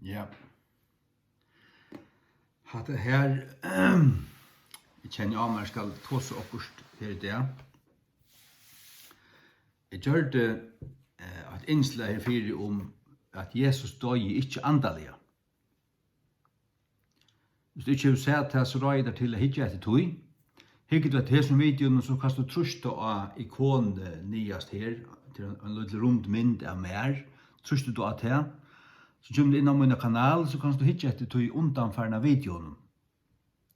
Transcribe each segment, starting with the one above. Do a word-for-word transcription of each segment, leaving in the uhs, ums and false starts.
Ja. Hatta her, eg kenni á mær, skal tosa okkurt her í dag. Eg gjørdi, eh, eitt innslag her fyri um, at Jesus doyði ikki andaliga. Hvis tú ikki hevur sæð tað, so ráði eg tær til at hyggja eftir tí. Hyggur tú eftir hesum videoinum, so kanst tú trýsta á ikon, eh, niðast her, til ein, ein lítil rund mynd av mær. Trýstir tú á tað, so kemur tú inn á mína kanal, so kanst tú hyggja eftir tí undanfarna videoinum.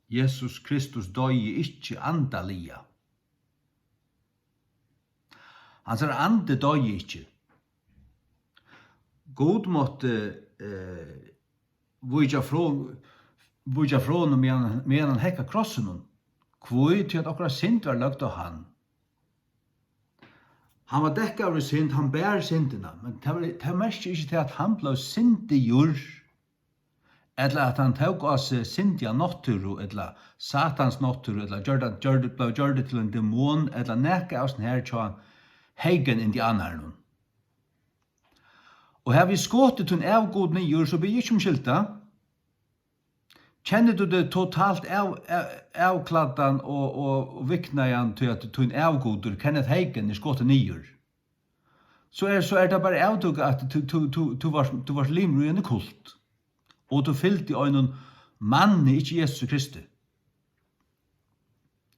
Jesus Kristus doyði ikki andaliga. Hansara andi doyði ikki. Gud mátti, eh, víkja frá, víkja frá honum, meðan, meðan hann hekk á krossinum. Hví? Tí at okkara synd var løgd á hann. Hann var dekkaður í synd, hann bar syndina, men tað var, tað merkir ikki tað, at hann bleiv syndigur, ella at hann tók á seg syndiga náttúru, ella Satans náttúru, ella gjørdi, gjørdi, bleiv gjørdur til ein demon, ella nakað av sovorðnum her hjá Hagen indianarunum. Og havi eg skotið tín avgud niður, so biði eg ikki umskylda. Kennir tú teg totalt av, av, avklæddan og, og, og viknaðan, tí at tín avgudur, Kenneth Hagen, er skotin niður, so er, so er tað bara avdúkað, at tú, tú, tú, tú vart, tú vart limur í eini kult, og tú fylgdi einum manni, ikki Jesusi Kristi.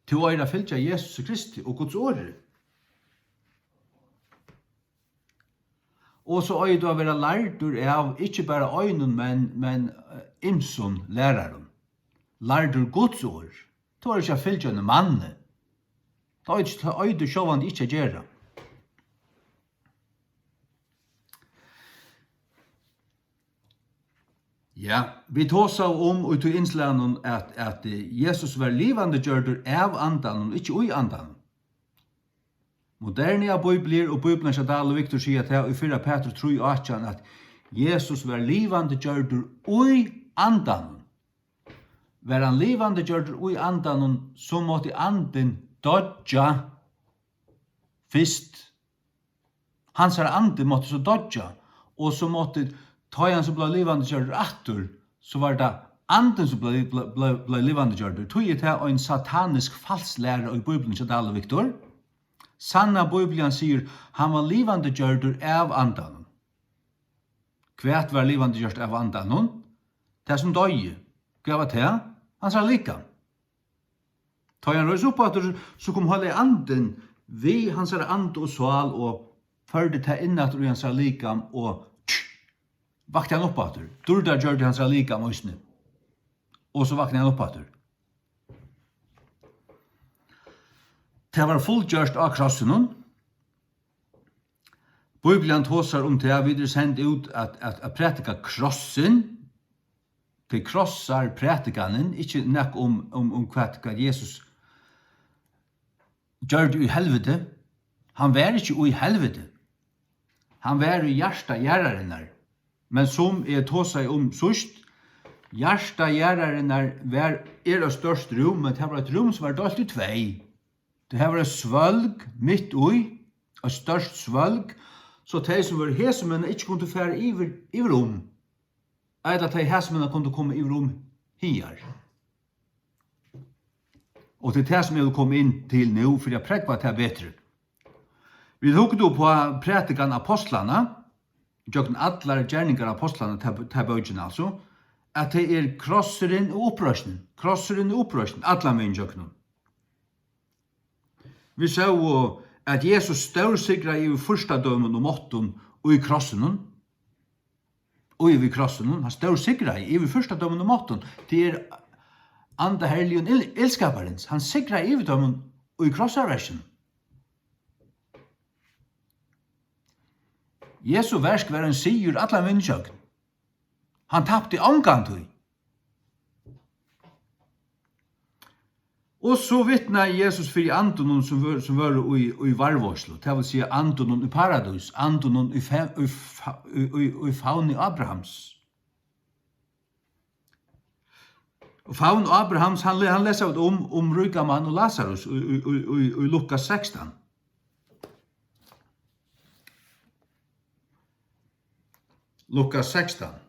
Tú eigur at fylgja Jesusi Kristi og Guds orði. Og so eigur tú at vera lærdur av ikki bara einum, men, men, eh, ymsum lærarum. Lærdur Guds orð. Tú eigur ikki at fylgja einum manni. Tað eigur, tað eigur tú sjálvandi ikki at gera. Ja, vit tosaðu um í tí innslagnum, at, at, eh, Jesus var livandi gjørdur av Andanum, ikki í Andanum. Moderniar Bíbliur og Bíblian hjá Dahl og Victor siga tað í fyrra Petrus trý átjan, at Jesus var livandi gjørdur í Andanum. Var hann livandi gjørdur í Andanum, so mátti Andin doyggja fyrst. Hansara andi mátti so doyggja, og so mátti, tá ið hann so bleiv livandi gjørdur aftur, so var tað Andin, sum bleiv, bleiv, bleiv, bleiv livandi gjørdur. Tí er tað ein satanisk falslæra í Bíbliuni hjá Dahl og Victor. Sanna Bíblian sigur, hann var livandi gjørdur av Andanum. Hvat var livandi gjørt av Andanum? Tað, sum doyði. Hvat var tað? Hansara likam. Tá ið hann reis upp aftur, so kom Heilagi Andin við hansara anda og sál og førdi tað inn aftur í hansara likam og, tsk, vakti hann upp aftur. Dýrdargjørdi hansara likam eisini. Og so vaknaði hann upp aftur. Tað var fullgjørt á krossinum. Bíblian tosar um tað, at vit eru send út at, at, at prædika krossin. Tað er krossar prædikanin, ikki nakað um, um, um hvat, hvat Jesus gjørdi í helviti. Hann var ikki í helviti. Hann var í hjarta jarðarinnar. Men sum eg tosaði um síðst, hjarta jarðarinnar var, er eitt stórt rúm, men tað var eitt rúm, sum var deilt í tvey. Tað har var eitt svølg mitt í, eitt stórt svølg, so tey, sum vóru hesimenn, ikki kundu fara yvir, yvir um. Ella tey hesimenn kundu koma yvir um higar. Og tað er tað, sum eg vil koma inn til nú, fyri at prógva tað betri. Vit hugdu upp á prædikan apostlanna, gjøgnum allar gerningar apostlanna, ta, ta bókina, altso, at tað er krossurin og uppreisnin, krossurin og uppreisnin, allan vegin gjøgnum. Vit sóu, at Jesus stórsigraði yvir fyrstadømum og máttum í krossinum, og yvir krossinum. Hann stórsigraði yvir fyrstadømum og máttum. Tað er andaherligum ill-, illskaparins. Hann sigraði yvir teimum í krossarverkinum. Jesu verk var ein sigur allan vegin ígjøgnum. Hann tapti ongantíð. Og so vitnaði Jesus fyri andunum, sum vóru, sum vóru í, í varðveitslu, tað vil siga andunum í paradís, andunum í fe-, í fa-, í, í, í favni Abrahams. Og favn Abrahams, hann le-, hann lesa vit um, um ríka mann og Lasarus í, í, í, í, í Lukas sekstan. Lukas sekstan.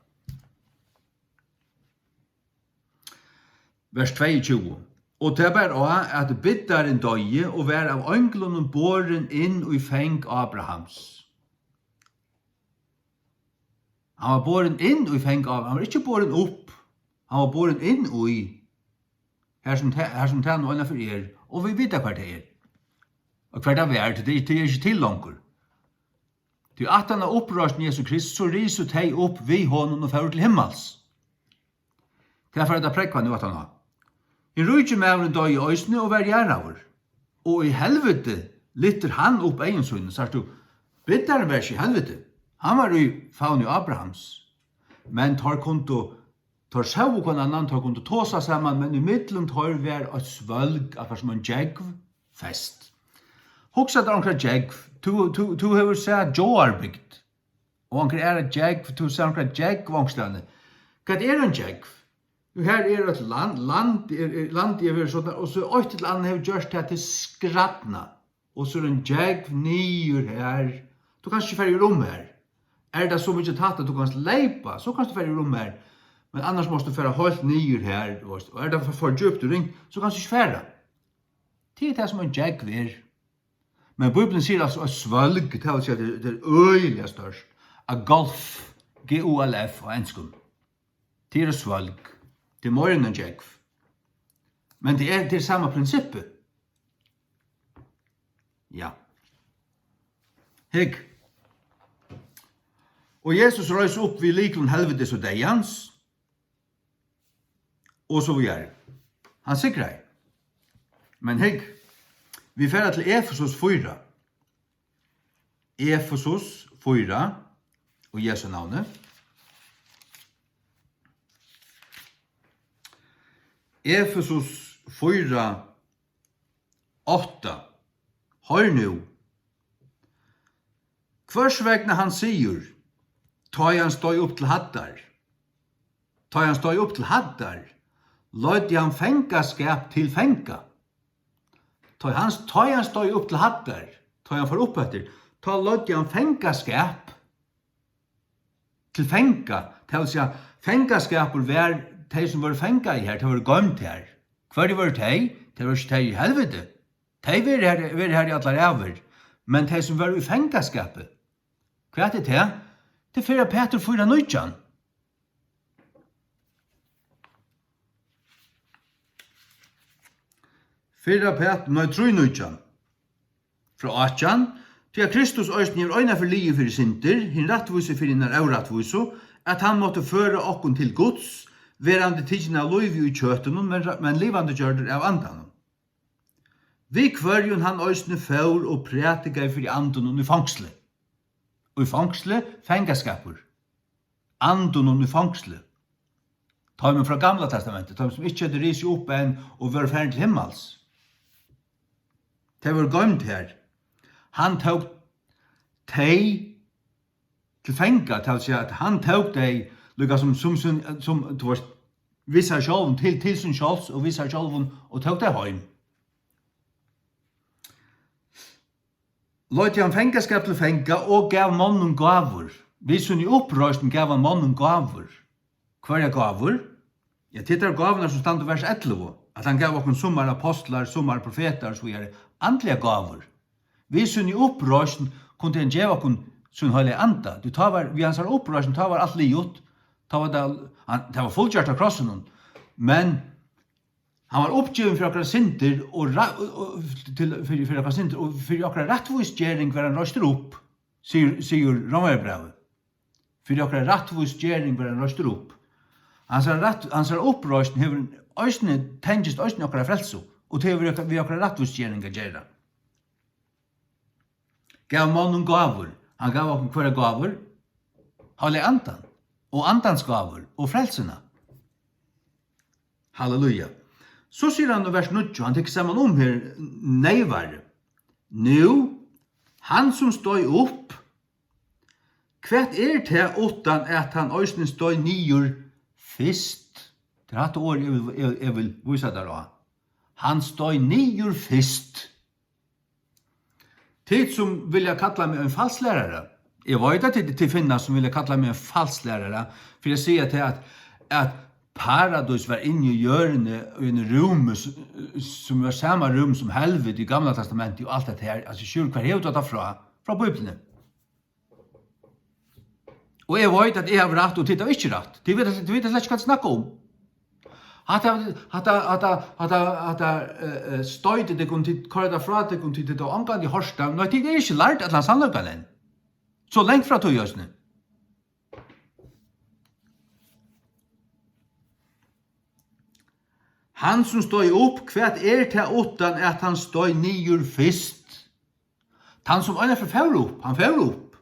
Vers tveyogtjúgu. Og tað bar á, at biddarin doyði og var av einglunum borin inn í fang Abrahams. Hann var borin inn í fang Abrahams, hann var ikki borin upp, hann var borin inn í, har sum tað, har sum tað nú einaferð er, og vit vita, hvar tað er, og hvar tað var, tí tað, tað er ikki til longur. Tí aftan á uppreisn Jesu Krist, so risu tey upp við honum og fóru til himmals. Tað fara vit at prógva nú aftaná. Hin ríki maðurin doyði eisini og varð jarðaður, og í helviti lyftir hann upp eygum sínum. Sært tú, biddarin var ikki í helviti, hann var í favni Abrahams. Men teir kundu, teir sóu hvønn annan, teir kundu tosa saman, men ímillum teir var eitt svølg, akkurát sum ein gjógv, fest. Hugsa tær onkra gjógv, tú, tú, tú hevur sæð Gjáarbygd, og onkra aðra gjógv, tú sært onkra gjógv onkrastaðni. Hvat er ein gjógv? Jú, har er eitt land, land er, er, land er verið sodan, og so eitt ella annað hevur gjørt tað til skrædna, og so er ein gjógv niður har. Tú kanst ikki fara í rúm har. Er tað so mikið tætt at tú kanst leypa, so kanst tú fara í rúm har. Men annars mást tú fara heilt niður har, tú veist. Og er tað for, for djúpt og ringt, so kanst tú ikki fara. Tað er tað, sum ein gjógv er. Men Bíblian sigur altso eitt svølg, tað vil siga, tað er, tað er øgiliga stórt. A gulf, G U L F á enskum. Tað er eitt svølg. Tað er meira enn ein gjógv. Men tað er, tað er sama prinsippið. Ja. Hygg. Og Jesus reis upp við lyklum helvitis og deyðans. Og so víðari. Hann sigraði. Men hygg, vit fara til Efesus fýra. Efesus fýra, í Jesu navni. Efesus fýra, átta. Hoyr nú. Hvørs vegna hann sigur, tá ið hann steig upp til hæddar, tá ið hann steig upp til hæddar, leiddi hann fangaskap til fanga. Tá ið hann, tá ið hann steig upp til hæddar, tá ið hann fór upp eftir, tá leiddi hann fangaskap til fanga. Tað vil siga, fangaskapur var tey, sum vóru fangað her, tey vóru goymd her. Hvørji vóru tey? Tey vóru ikki tey í helviti. Tey verða har, verða har í allar ævir. Men tey, sum vóru í fangaskapi, hvat er tað? Tað er fyrra Petur fýra nítjan. Fyrra Pæt-, nei, trý nítjan. Frá átjan. Tí at Kristus eisini hevur einaferð liðið fyri syndir, hin rættvísi fyri hinar órættvísu, at hann mátti føra okkum til Guds, verandi tikin av lívi í kjøtinum, men, men livandi gjørdur av Andanum. Við hvørjum hann eisini fór og prædikaði fyri andunum í fongsli. Í fongsli, fangaskapur. Andunum í fongsli. Teimum frá Gamla Testamenti, teimum, sum ikki høvdu risið upp enn og vóru farin til himmals. Tey vóru goymd her. Hann tók tey til fanga, tað vil siga, at hann tók tey líka sum, sum, sum, sum, tú veist, við sær sjálvum, til, til sín sjálvs og við sær sjálvum, og tók tey heim. Leiddi hann fangaskap til fanga og gav monnum gávur. Við síni uppreisn gav hann monnum gávur. Hvørjar gávur? Ja, tað eru tær gávurnar, sum standa í vers ellivu, at hann gav okkum summar apostlar, summar profetar, og so víðari, andligar gávur. Við síni uppreisn kundi hann geva okkum sín heilaga anda. Tí tá var, við hansara uppreisn, tá var alt liðugt. Tá var tað, hann, tað var fullgjørt á krossinum. Men hann var uppgivin fyri okkara syndir og ra-, og, og, til, fyri, fyri okkara syndir, og fyri okkara rættvísgering var hann reistur upp, sigur, sigur Rómverjabrævið. Fyri okkara rættvísgering var hann reistur upp. Hansara rætt-, hansara uppreisn hevur eisini, tengist eisini okkara frelsu, og tað hevur við okkara, við okkara rættvísgering at gera. Gav monnum gávur. Hann gav okkum hvørjar gávur? Heilaga Andan. Og Andans gávur. Og frelsuna. Halleluja. So sigur hann í vers níggju, hann tekur saman um her neyvari. Nú, hann sum steig upp, hvat er tað uttan at hann eisini steig niður fyrst? Tað er hatta orðið, eg vil, eg, eg vil vísa tær á. Hann steig niður fyrst. Tit sum vilja kalla meg ein falslærara, eg veit, at tit, tit finna, sum vilja kalla meg ein falslærara, fyri at siga tað, at, at Paradís var inni í jørðini, í einum rúmi, s-, sum var sama rúm sum helviti í Gamla Testamenti og alt hetta her. Altso, Sjúrður, hvar hevur tú hetta frá? Frá Bíbliuni. Og eg veit, at eg havi rætt, og tit hava ikki rætt. Tit vita, tit vita slett ikki, hvat tit snakka um. Hatta, hatta, hatta, hatta, hatta, eh, eh, stoytið tykkum, tit koyra tað frá tykkum, tit hava ongantíð hoyrt tað. Nei, tit eru ikki lærd allan sannleikan enn. So langt frá tí eisini. Hann sum steig upp, hvat er tað uttan at hann steig niður fyrst? Tann sum einaferð fór upp, hann fór upp.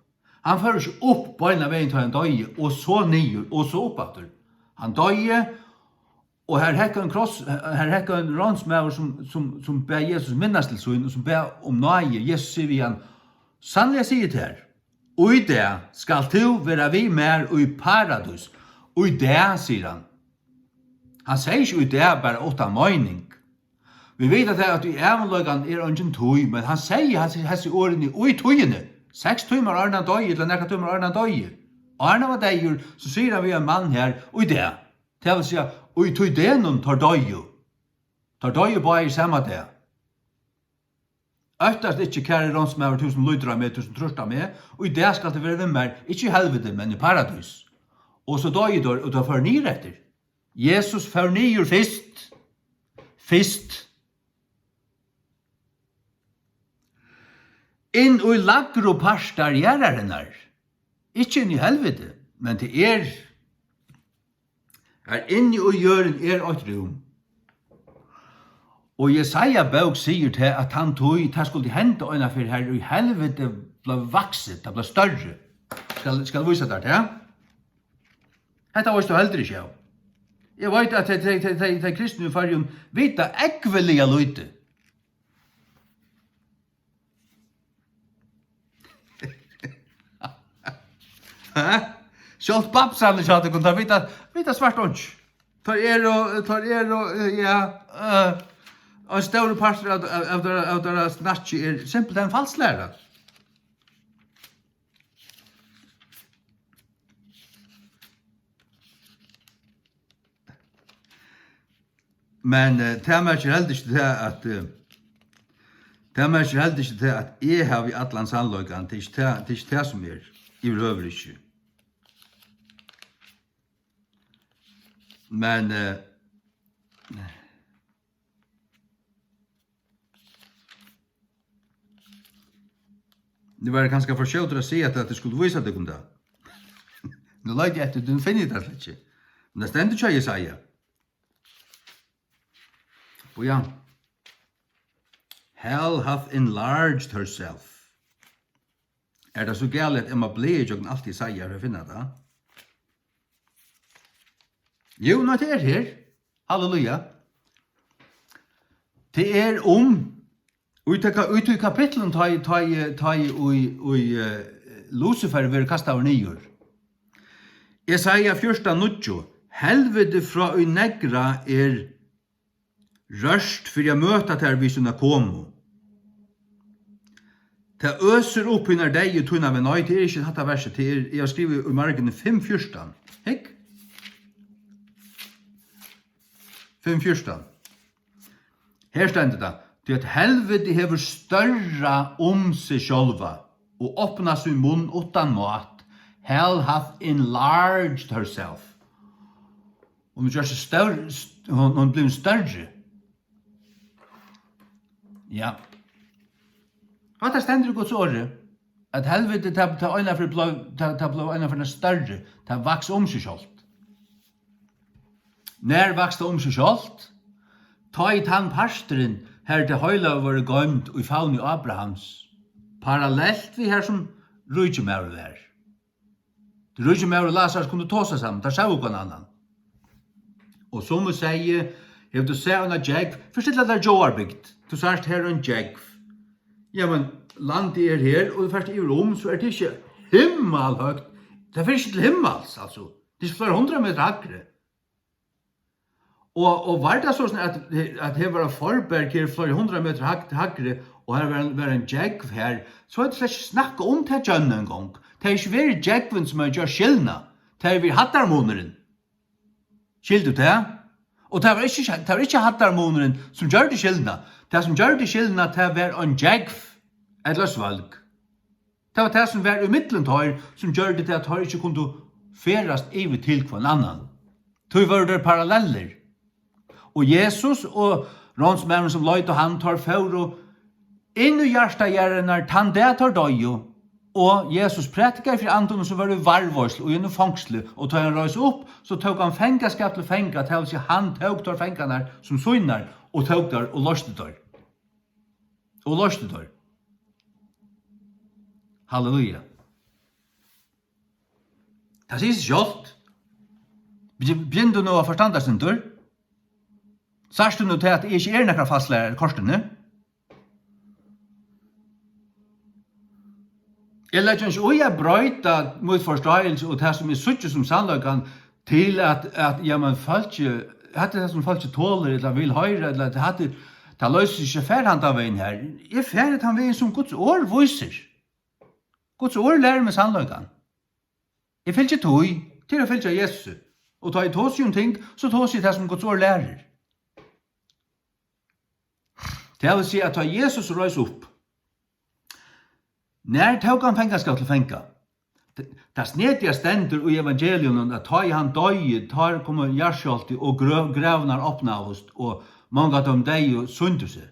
Hann fór ikki upp beinan vegin, tá hann doyði, og so niður, og so upp aftur. Hann doyði, og har hekk ein kross, har hekk ein ránsmaður, sum, sum, sum bað Jesus minnast til sín, og sum bað um náði. Jesus sigur við hann: Sanniliga sigi eg tær, í dag skalt tú vera við mær í paradís. Í dag, sigur hann. Hann segði ikki í dag bara uttan meining. Vit vita tað, at í ævinleikanum er eingin tíð, men hann segði hasi, hasi orðini í tíðini. Seks tímar áðrenn hann doyði, ella nakrar tímar áðrenn hann doyði. Áðrenn hann var deyður, so sigur hann við ein mann her: Í dag. Tað vil siga, í tí degnum teir doyðu. Teir doyðu báðir sama dag. Óttast ikki, kæri ránsmaður, tú sum lítur á meg, tú sum trýrt á meg, í dag skalt tú vera við mær, ikki í helviti, men í paradís. Og so doyðu teir, og teir fóru niður eftir. Jesus fór niður fyrst. Fyrst. Inn í lægru partar jarðarinnar. Ikki inn í helviti, men tað er, har inni í jørðini er eitt rúm. Og Jesaja bók sigur tað, at tann tíð, tað skuldi henda einaferð, har í helviti bleiv vaksið, tað bleiv størri. Skal, skal vísa tær tað? Hetta veitst tú heldur ikki av. Eg veit, at tey, tey, tey, tey, tey kristnu í Føroyum vita ógvuliga lítið. Ha? Sjálvt bamsarnir hjá tykkum, teir vita, vita svart einki. Teir eru, teir eru, eh, ja, eh, ein stórur partur av, av, av, av, av snakki er simpelthen falsklæra. Men, eh, tað merkir heldur ikki tað, at, eh, tað merkir heldur ikki tað, at eg havi allan sannleikan. Tað er ikki tað, tað er ikki tað sum er, yvirhøvur ikki. Men, eh, nú var eg kanska for skjótur at siga, at, at eg skuldi vísa tykkum tað. Nú leiti eg eftir, nú finni eg tað slett ikki. Men tað stendur hjá Jesaja. Bíða. Hell hath enlarged herself. Er tað so galið, at eg má blaða ígjøgnum alt Jesaja fyri at finna tað? Jú, nei, tað er her. Halleluja. Tað er um, í tí ka-, í tí kapitlinum, tá ið, tá ið, tá ið í, í, eh, Lucifer verður kastaður niður. Jesaja fjúrtan níggju: Helviti frá í neðra er rørt fyri at møta tær við sína komu. Tað øsir upp hinar deyðu tína veg. Nei, tað er ikki hatta versið, tað er, eg havi skrivað í marginin fimm fjúrtan. Hygg. Fimm fjúrtan. Her stendur tað: Tí at helviti hevur størra um seg sjálva og opnað sín munn uttan mát. Hell hath enlarged herself. Hon ger seg størri, st-, hon, hon blívur størri. Ja. Hatta stendur í Guds orði, at helviti, tað, tað einaferð bleiv, tað, tað bleiv einaferð størri, tað vaks um seg sjálvt. Nær vaks tað um seg sjálvt? Tá ið tann parturin, har tað heilaga vórðu goymd í favni Abrahams, parallelt við har sum ríki maður var. Tí ríki maður og Lasarus kundu tosa saman, teir sóu hvønn annan. Og sum eg segði, hevur tú sæð eina gjógv, fyrst til at tað er Gjáarbygd, tú sært her ein gjógv. Ja, men landið er her, og tú fert yvir um, so er tað ikki himmalhøgt. Tað fer ikki til himmals, altso. Tað er ikki fleiri hundrað metrar hægri. Og, og var tað soleiðis, at, at her var eitt forberg her fleiri hundrað metrar hægt, hægri, og her var ein, var ein gjógv her, so er tað slett ikki snakkað um tað gjógvin eingong. Tað er ikki verið gjógvin, sum hevur gjørt skilnað. Tað er verið hæddarmunurin. Skilti tú tað? Og tað var ikki, tað var ikki hæddarmunurin, sum gjørdi skilnað. Tað, sum gjørdi skilnað, tað var ein gjógv ella svølg. Tað var tað, sum var ímillum teir, sum gjørdi tað, at teir ikki kundu ferðast yvir til hvønn annan. Tí vóru teir parallellir. Og Jesus og ránsmaðurin, sum leitaði hann, teir fóru inn í hjartajarðarnar tann dag teir doyðu, og Jesus prædikaði fyri andunum, sum vóru í varðveitslu í einum fongsli, og tá hann reis upp, so tók hann fangaskap til fanga, tað vil siga, hann tók teir fangarnar sum sínar og tók teir og loysti teir. Og loysti teir. Halleluja. Tað sigur seg sjálvt. Begyn-, begynn tú nú at forstanda eitt sindur? Sært tú nú til, at eg ikki eri nakar falslærarar kortini? Eg leggi ikki í at broyta mítt forstáilsi og tað, sum eg síggi sum sannleikan, til at, at, ja, men fólki, hatta er tað, sum fólki tolir ella vil hoyra, ella at hatta er, tað loysir seg, fer handan vegin her. Eg fari tann vegin, sum Guds orð vísir. Guds orð lærir meg sannleikan. Eg fylgi tí, til at fylgja Jesusi. Og tá eg tosi um ting, so tosi eg tað, sum Guds orð lærir. Tað vil siga, at tá Jesus reis upp, nær tók hann fangaskap til fanga? Tað snediga stendur í evangeliunum, at tá ið hann doyði, tá komu jarðskjálvti og grøv-, gravnar opnaðust, og mong av teim deyðu sýndu seg.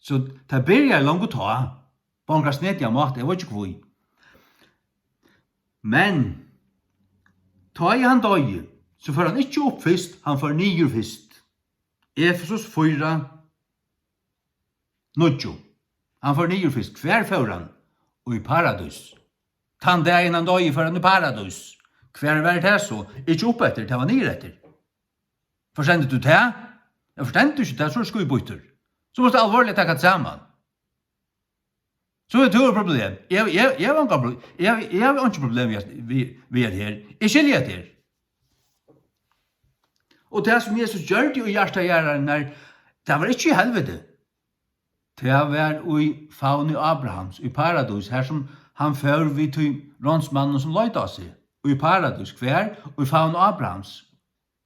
So tað byrjaði longu tá, á onkran snedigan máta, eg veit ikki hví. Men tá ið hann doyði, so fór hann ikki upp fyrst, hann fór niður fyrst. Efesus fýra, níggju. Hann fór niður fyrst. Hvar fór hann? Í paradís. Tann dagin hann doyði, fór hann í paradís. Hvar var tað so? Ikki upp eftir, tað var niður eftir. Forstendur tú tað? Ja, forstendur tú ikki tað, so er skíðbýttur. So mást tú alvorliga taka tað saman. So er tú eitt problem. Eg, eg, eg havi ongan pro-, eg, eg havi einki problem við, við, við at her. Eg skilji at her. Og tað, sum Jesus gjørdi í hjarta jarðarinnar, tað var ikki í helviti. Tað var í favni Abrahams, í paradís, har sum hann fór við tí ránsmanninum, sum leitaði á seg. Í paradís, hvar? Í favni Abrahams.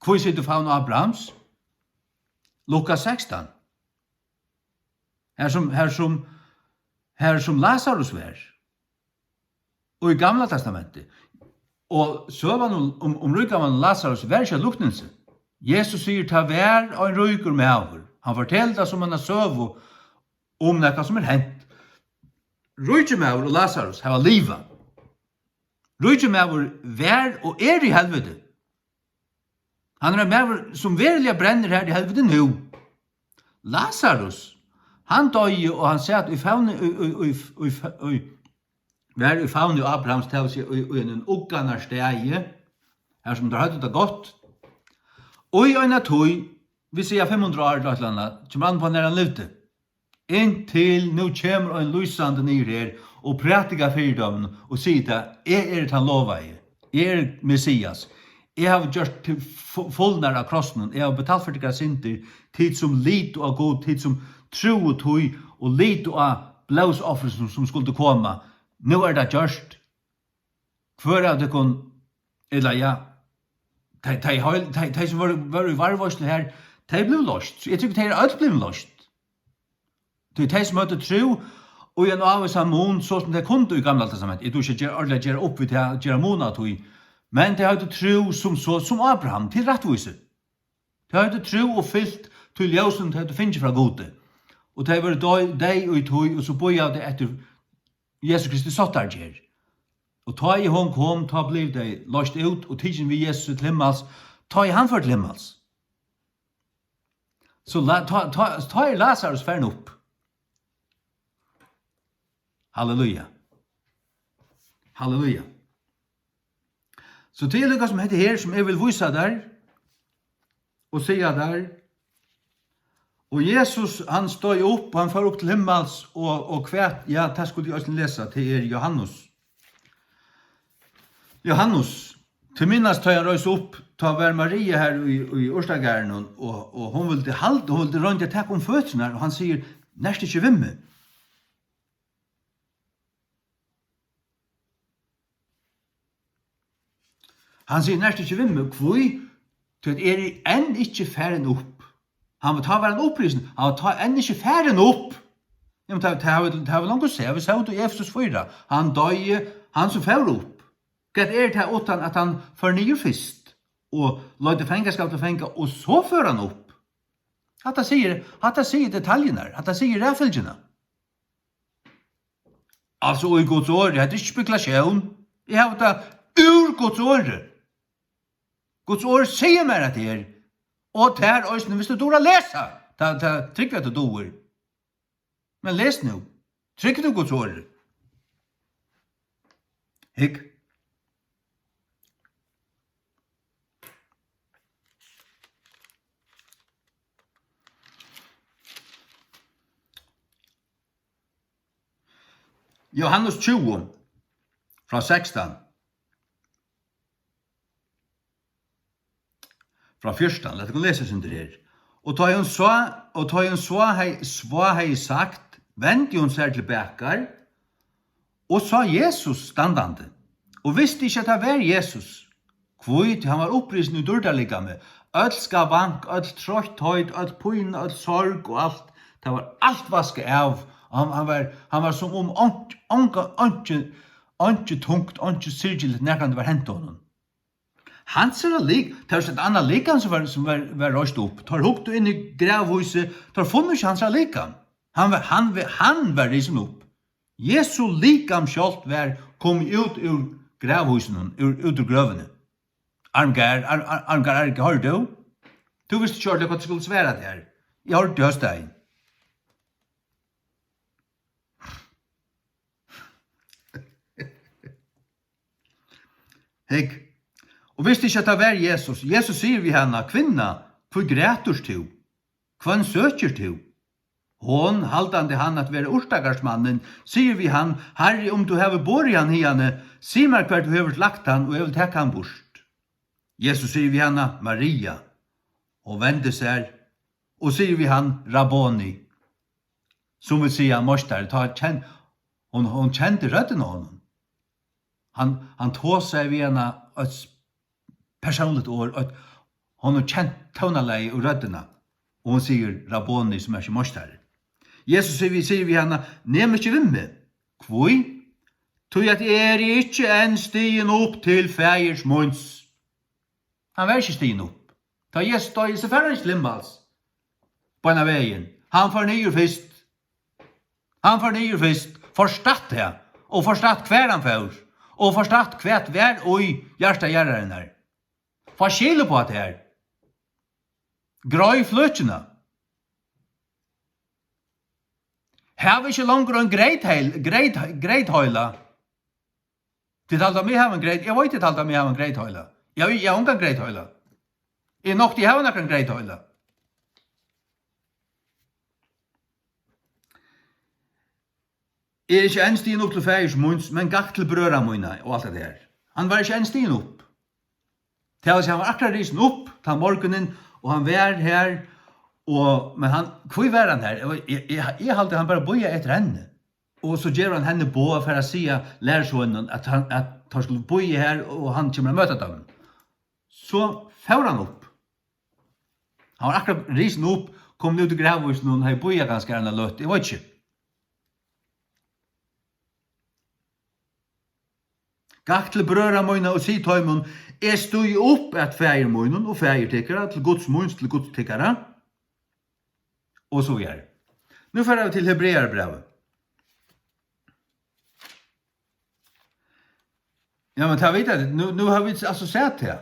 Hví sigur tú favn Abrahams? Lukas sekstan. Har sum, har sum, har sum Lasarus var. Og í Gamla Testamenti. Og søgan um, um, um ríka mann Lasarus var ikki eitt luknilsi. Jesus sigur, tað var ein ríkur maður. Hann fortelur tað sum eina søgu um nakað sum er hent. Ríki maður og Lasarus hava livað. Ríki maður var og er í helviti. Hann er ein maður, sum veruliga brennur har í helviti nú. Lasarus, hann doyði, og hann sat í favni, í, í, í, í, í, var í favni Abrahams, tað vil siga, í, í einum ugganarstaði, har sum teir høvdu tað gott. Og í eina tíð, vit siga fimm hundrað ár ella eitt ella annað, kemur an uppá, nær hann livdi. Inntil nú kemur ein lýsandi niður her og prædikar fyri teimum og sigur tað, eg eri tann lovaði, eg eri Messias, eg havi gjørt teg fu-, fulnar á krossinum, eg havi betalt fyri tykkara syndir, tit sum litu á Gud, tit sum trúðu tí og litu á blóðsofrið sum, sum skuldi koma, nú er tað gjørt. Hvør av tykkum, ella ja, tey, tey, heil-, tey, tey sum vóru, vóru í varðveitslu har, tey blivu loyst. So eg trúgvi, tey eru øll blivin loyst. Tí tey sum høvdu trú í ein ávísan mun, so sum tey kundu í Gamla Testamenti, eg dugi ikki at gera, ordiliga gera upp við tað, gera mun á tí, men tey høvdu trú sum so, sum Abraham, til rættvísi. Tey høvdu trú og fylgt tí ljósinum, tey høvdu fingið frá Gudi. Og tey vóru doy-, deyð í tí, og so bíðaðu tey eftir Jesu Kristi sáttargerð. Og tá ið hon kom, tá blivu tey loyst út og tikin við Jesus til himmals, tá ið hann fór til himmals. So la-, tá, tá, tá er Lasarus farin upp. Halleluja. Halleluja. So tað er líka sum hetta her, sum eg vil vísa tær og siga tær. Og Jesus, hann stóð upp, hann fór upp til himmals, og, og hvat, ja, tað skuldi eg eisini lesa, tað er Johannes. Johannes, til minnast, tá hann reis upp, tá var Maria har í, í urtagarðinum, og, og hon vildi halda, hon vildi royna at taka um føturnar, og hann sigur, nert ikki við meg. Hann sigur, nert ikki við meg, hví? Tí at eg eri enn ikki farin upp. Hann var, tá var hann upprisin, hann var tá enn ikki farin upp. Jamen, tað, tað hava vit, tað hava vit longu sæð, vit sóu í Efesus fýra. Hann doyði, hann sum fór upp. Hvat er tað uttan at hann fór niður fyrst og leiddi fangaskap til fanga og so fór hann upp? Hatta sigur, hatta sigur detaljurnar, hatta sigur raðfylgjuna. Altso, í Guds orði, hetta er ikki spekulatión. Eg havi tað úr Guds orði. Guds orð sigur mær, at tað er. Og tað er eisini, viss tú dugir at lesa, tað, tað trúgvi eg, at tú dugir. Men les nú. Trúgvir tú Guds orði? Hygg. Jóhannes tjúgu, frá sekstan. Frá fjúrtan, lat okkum lesa eitt sindur her. Og tá hon sá, og tá hon sá hei-, sá hevði sagt, vendi hon sær til bakar og sá Jesus standandi, og visti ikki, at tað var Jesus. Hví? Tí hann var upprisin í dýrdarlikami. Øll skavank, øll troyttheit, øll pína, øll sorg og alt, tað var alt vaskað av. Og hann, hann var, hann var sum um einki, onga-, einki, einki tungt, einki syrgiligt nakrantíð var hent honum. Hansara lik-, tað var eitt annað likam sum var, sum var, var reist upp. Teir hugdu inn í gravhýsið, teir funnu ikki hansara likam. Hann var, hann var, hann var risin upp. Jesu likam sjálvt var komið út úr gravhýsinum, úr, út úr grøvini. Armgar, Ar-, Ar-, Armgar, Armgar, hoyrdi tú? Tú visti ikki ordiliga, hvat tú skuldi svara tær. Eg hoyrdi hósdagin. Hygg, og visti ikki, at tað var Jesus. Jesus sigur við hana, kvinna, hví grætur tú? Hvønn søkir tú? Hon, haldandi hann at vera urtakarsmannin, sigur við hann, Harri, um tú hevur borið hann hiðani, sig mær, hvar tú hevur lagt hann, og eg vil taka hann burt. Jesus sigur við hana, Maria, og vendir sær, og sigur við hann, Rabboni, sum vil siga, Meistari, tá ken-, hon, hon kendi røddina á honum. Hann, hann tosaði við hana eitt persónligt orð, eitt, hon hevur kent tónalagið og røddina, og hon sigur, Rabboni, sum er sum Meistari. Jesus sigur við, sigur við hana, Nem ikki við meg. Hví? Tí at eg eri ikki enn stigin upp til Faðirs míns. Hann var ikki stigin upp. Tá Jesus doyði, so fór hann ikki til himmals. Beinan vegin. Hann fór niður fyrst. Hann fór niður fyrst. Forstatt tað. Og forstatt, hvar hann fór. Og forstatt, hvat var í hjarta jarðarinnar. Fá skil uppá tað her. Greið fløkina. Hav ikki longur ein greytheil-, greyt-, greytheila. Tit halda meg hava ein greyt-, eg veit, tit halda meg hava ein greytheila. Eg havi, eg havi ongan greytheila. Eg nokti, eg havi nakran greytheila. Eg eri ikki enn stigin upp til Faðirs míns, men gakk til brøðra mína og alt hetta her. Hann var ikki enn stigin upp. Tað vil siga, hann var akkurát risin upp tann morgunin, og hann var her, og, men hann, hví var hann her? Eg, eg, eg, eg haldi, hann bara bíðaði eftir henni. Og so gevur hann henni boð at fara at siga lærisveinunum, at hann, at teir skulu bíða her, og hann kemur at møta teimum. So fór hann upp. Hann var akkurát risin upp, komin út úr gravhýsinum, hevði bíðað kanska eina løtu, eg veit ikki. Gakk til brøðra mína og sig teimum, eg stígi upp at Faðir mínum og Faðir tykkara, til Guds míns, til Guds tykkara, og so víðari. Nú fara vit til Hebrearabrævið. Ja, men tað vita vit, nú, nú hava vit altso sæð tað.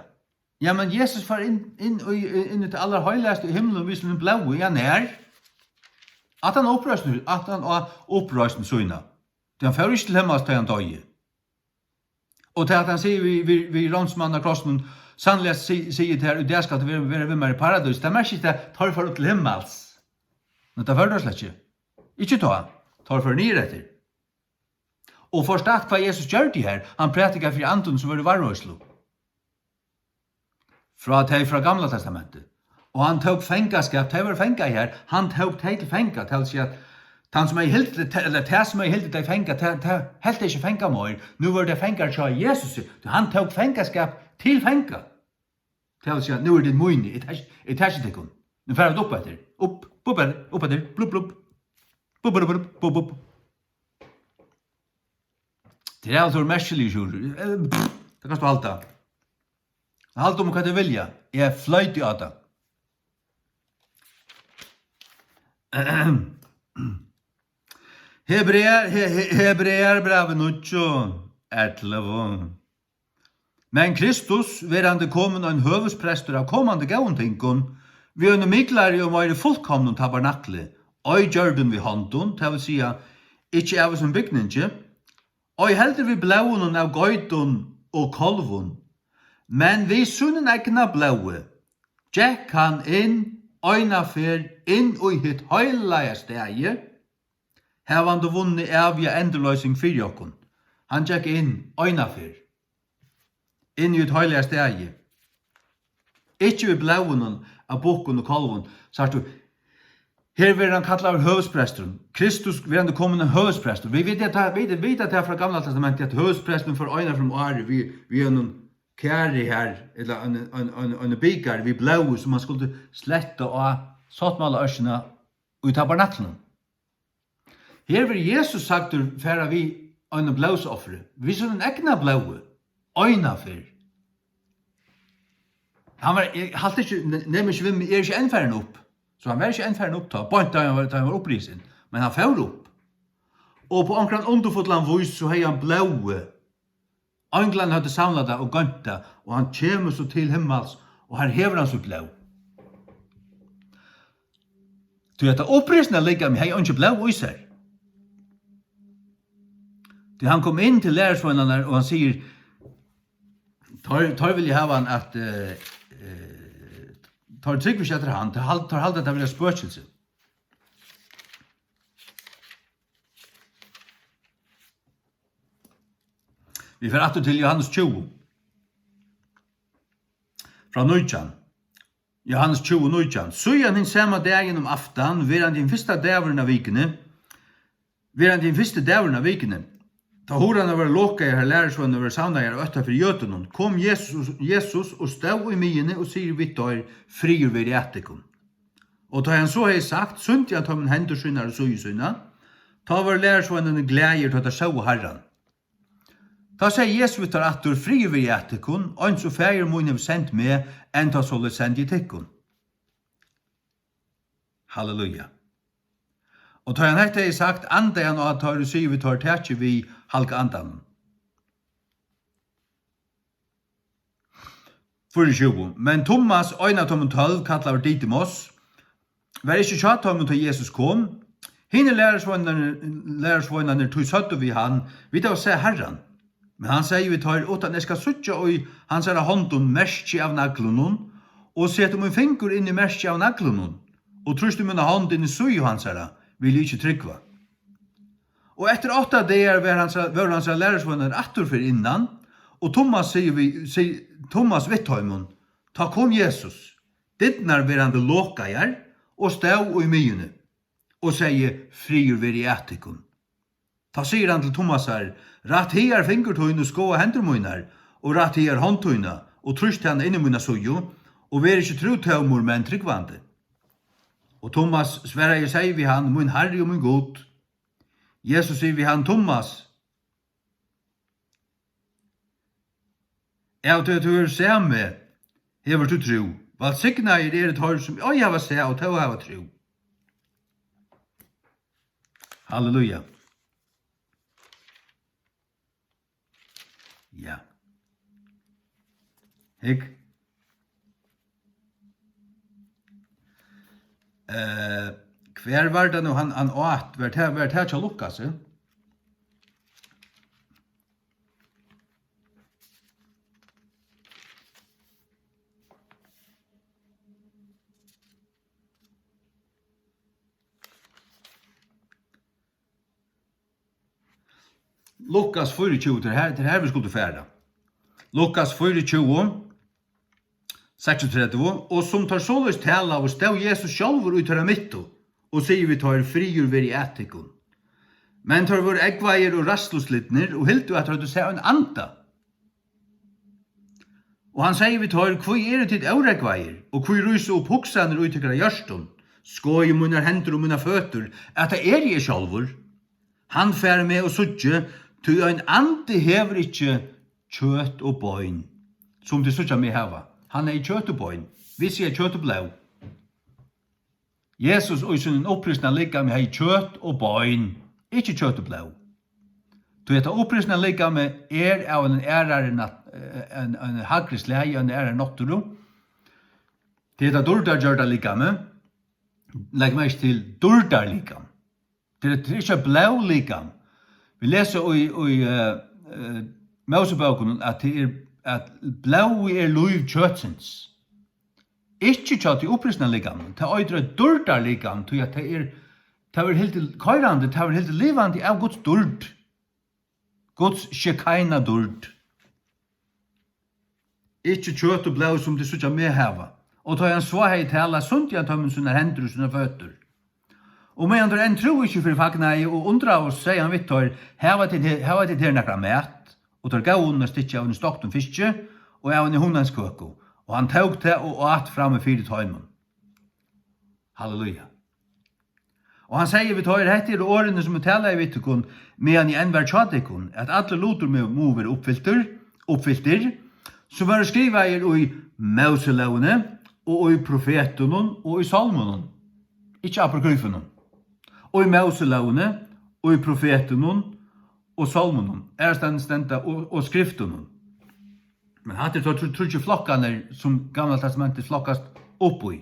Ja, men Jesus fór inn, inn í, inn í tað allarheilagasta í himlinum við sínum blóði, ja, nær? Aftan á uppreisn, aftan á uppreisn sína. Tí hann fór ikki til himmals, tá hann doyði. Og tað, at hann sigur við, við, við ránsmannin á krossinum, sanniliga si-, sigi eg tær, í dag skalt tú vera, vera við mær í paradís, tað merkir ikki, at teir fóru upp til himmals. Men tað fóru teir slett ikki. Ikki tá. Teir fóru niður eftir. Og forstatt, hvat Jesus gjørdi her, hann prædikaði fyri andum, sum vóru í varðreiðslu. Frá tey frá Gamla Testamenti. Og hann tók fangaskap, tey vóru fangar her, hann tók tey til fanga, tað vil siga, at tann sum hevði hildið, ella tað sum hevði hildið tey fanga, tað, tað helt tey ikki fanga meir. Nú vóru tey fangar hjá Jesusi, tí hann tók fangaskap til fanga. Tað vil siga, nú eru tit míni, eg taki, eg taki tykkum. Nú fara vit upp eftir. Upp, upp eftir, upp eftir, blubb, blubb. Blubb, blubb, blubb, blubb, blubb. Tað er altso merkiligt, Sjúrður. Eh, pff, tað kanst tú halda. Halda um hvat tú vilja. Eg floyti á tað. Hebrear-, He-, He-, Hebrearbrævið níggju, ellivu. Men Kristus, verandi komin ein høvuðsprestur av komandi góðum tingum, við einum miklari og meiri fullkomnum tabernakli, ei gjørdum við hondum, tað vil siga, ikki av hesum bygningi, ei heldur við blóðinum av geitum og kálvum, men við sínum egna blóði gekk hann inn eina ferð inn í hitt heilaga staðið, havandi vunnið æviga endurloysing fyri okkum. Hann gekk inn eina ferð inn í hitt heilaga staðið. Ikki við blóðinum av bukkum og kálvum. Sært tú, her verður hann kallaður høvuðspresturin. Kristus verandi komin ein høvuðsprestur. Vit vita tað, vit vita tað frá Gamla Testamenti, at høvuðspresturin fór eina ferð um árið við, við einum kari har, ella ein, ein, ein, ein bikar við blóði, sum hann skuldi sletta á sáttmálaørkina í tabernaklinum. Her verður Jesus sagdur fara við einum blóðsofri, við sínum egna blóði, eina ferð. Hann var, eg haldi ikki, ne-, nemur ikki við meg, er ikki enn farin upp. So hann var ikki enn farin upp tá, beint tá hann var, tá hann var upprisin. Men hann fór upp. Og á onkran undurfullan vís, so hevði hann blóðið. Einglarnir høvdu samlað tað og goymt tað, og hann kemur so til himmals, og har hevur hann sítt blóð. Tí hetta upprisna likam hevði einki blóð í sær. Tí hann kom inn til lærisveinarnar, og hann sigur, teir, teir vilja hava hann at, eh, eh, teir trúgva ikki, at tað er hann, teir hal-, teir halda, at tað er eitt spøkilsi. Vit fara aftur til Jóhannes tjúgu. Frá nítjan. Jóhannes tjúgu, nítjan. Síðan hin sama dagin um aftan, verandi hin fyrsta dagurin av vikuni, verandi hin fyrsti dagurin av vikuni, tá hurðarnar vóru lokaðar, har lærisveinarnir vóru savnaðir at ótta fyri jødunum, kom Jesus, Jesus og stóð í miðjuni og sigur við teir: Friður veri at tykkum. Og tá hann so hevði sagt, sýndi hann teimum hendur sínar og síðu sína. Tá vóru lærisveinarnir glaðir, tá teir sóu Harran. Tá segði Jesus við teir aftur: Friður veri at tykkum, eins og Faðir mín hevur sent meg, enntá soleiðis sendi eg tykkum. Halleluja. Og tá hann hetta hevði sagt, andaði hann á teir og sigur við teir: Takið við halga andanum. Fýraogtjúgu. Men Tummas, ein av teimum tólv, kallaður Didymos, var ikki hjá teimum, tá Jesus kom. Hinir lærisveinarnir, lærisveinarnir tí søgdu við hann: Vit hava sæð Harran. Men hann segði við teir: Uttan eg skal síggja í hansara hondum merki av naglunum, og seti mín fingur inn í merkið av naglunum, og trýsti mína hond inn í síðu hansara, vil eg ikki trúgva. Og eftir átta dagar var hansara, vóru hansara lærisveinar aftur fyri innan, og Tummas sigur við, sig-, Tummas við teimum, tá kom Jesus, dyrnar verandi lokaðar, og stóð í miðjuni, og segði: Friður veri at tykkum. Tá sigur hann til Tummasar: Rætt higar fingur tín og skoða hendur mínar, og rætt higar hond tína, og trýst hana inn í mína síðu, og ver ikki trútómur, men trúgvandi. Og Tummas svaraði og segði við hann: Mín Harri og mín Gud. Jesus sigur við hann: Tummas, av tí at tú hevur sæð meg, hevur tú trú. Vælsignaðir eru teir, sum ei hava sæð og tó hava trú. Halleluja. Ja. Hygg. Eh, hvar var tað nú, hann, hann át? Var tað, var tað hjá Lukasi? Lukas fýraogtjúgu, tað er her, tað er her, vit skuldu fara. Lukas fýraogtjúgu, seksogtretivu: Og sum teir soleiðis talaðu, stóð Jesus sjálvur í teirra midtu og sigur við teir: Friður veri at tykkum. Men teir vóru eggvaðir og ræðsluslitnir og hildu, at teir høvdu sæð ein anda. Og hann segði við teir: Hví eru tit órógvaðir, og hví rísa upp hugsanir í tykkara hjørtum? Skoðið mínar hendur og mínar føtur, at tað eri eg sjálvur. Handfarið meg og síggið, tí ein andi hevur ikki kjøt og bein, sum tit síggja meg hava. Hann hevði kjøt og bein. Vit siga kjøt og blóð. Jesus í sínum upprisna likami hevði kjøt og bein, ikki kjøt og blóð. Tí hetta upprisna likami er av einum aðrari nat-, eh, ein, ein hægri slagi, ein aðrari náttúru. Tí hetta dýrdargjørda likami, legg merki til dýrdarlikam. Tað er, tað er ikki eitt blóðlikam. Vit lesa í, í, eh, eh, Mósebókunum, at tað er, at blóðið er lív kjøtsins. Ikki hjá tí upprisna likamum. Tað eitur eitt dýrdarlikam, tí at tað er, tað verður hildið koyrandi, tað verður hildið livandi av Guds dýrd. Guds Shekinah dýrd. Ikki kjøt og blóð, sum tit síggja meg hava. Og tá hann so hevði talað, sundi hann teimum sínar hendur og sínar føtur. Og meðan teir enn trúðu ikki fyri fagnaði og undraðust, segði hann við teir: Hava tit her, hava tit her nakran mat? Og teir góvu honum eitt stykki av einum stoktum fiski og av eini hunangskøku. Og hann tók tað og át frammi fyri teimum. Halleluja. Og hann segði við teir: Hetta eru orðini, sum eg talaði við tykkum, meðan eg enn var hjá tykkum, at allur lutur mu-, mugu vera uppfyltur, uppfyltir, sum vóru skrivaðir í Móselógini og í profetunum og í sálmunum, ikki apokryfunum, og í Móselógini og í profetunum og sálmunum, aðrastaðni stenda og, og skriftunum. Men hatta er teir tríggir flokkarnir, sum Gamla Testamentið flokkast upp í.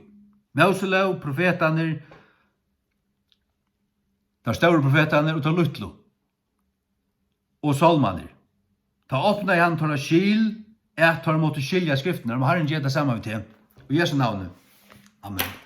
Móselóg, profetarnir, teir stóru profetarnir og teir lítlu. Og sálmarnir. Tá opnaði hann teirra skil, at teir máttu skilja skriftirnar. Má Harrin gera tað sama við teg. Í Jesu navni. Amen.